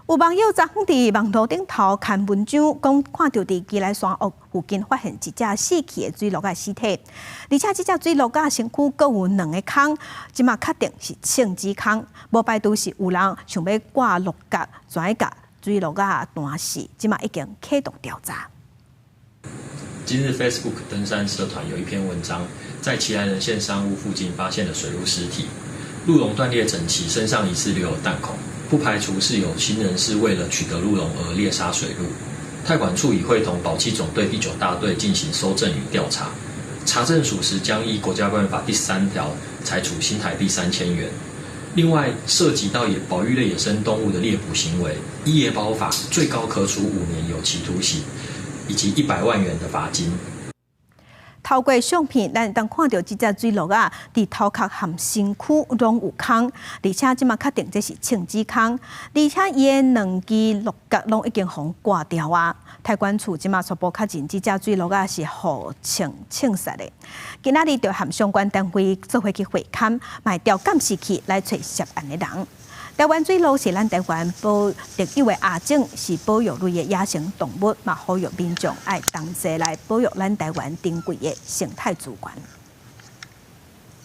有網友昨昏佇網路頂頭刊文章，講看著佇基來山屋附近發現一隻死去的水鹿仔屍體，而且這隻水鹿仔身軀閣有兩个空，這馬確定是銃子空，無排除是有人想欲割鹿角，轉共水鹿仔彈死，這馬已經啟動調查。今日 Facebook 登山社團有一篇文章，在奇萊人線山屋附近發現了水鹿屍體，鹿茸斷裂整齊，身上疑似留有彈孔。不排除是有心人士為了取得鹿茸而獵殺水鹿。太管處已會同保棲總隊第九大隊進行搜證與調查，查證屬實將依國家公園法第三條裁處新台幣3000元。另外，涉及到野保育類野生動物的獵捕行為，依野保法最高可處5年有期徒刑以及100萬元的罰金。透過相片，咱會當看著這隻水鹿仔，佇頭殼和身軀攏有空，而且這馬確定這是銃子空，而且伊的兩支鹿角攏已經予割掉啊！太管處這馬初步確認，這隻水鹿仔是予槍槍殺的。今仔日就和相關單位做伙去會勘，嘛會調監視器來揣涉案的人。台灣水鹿是咱台灣保特有的亞種，是保育類的野生動物，嘛呼籲民眾愛同齊來保育咱台灣珍貴的生態資源。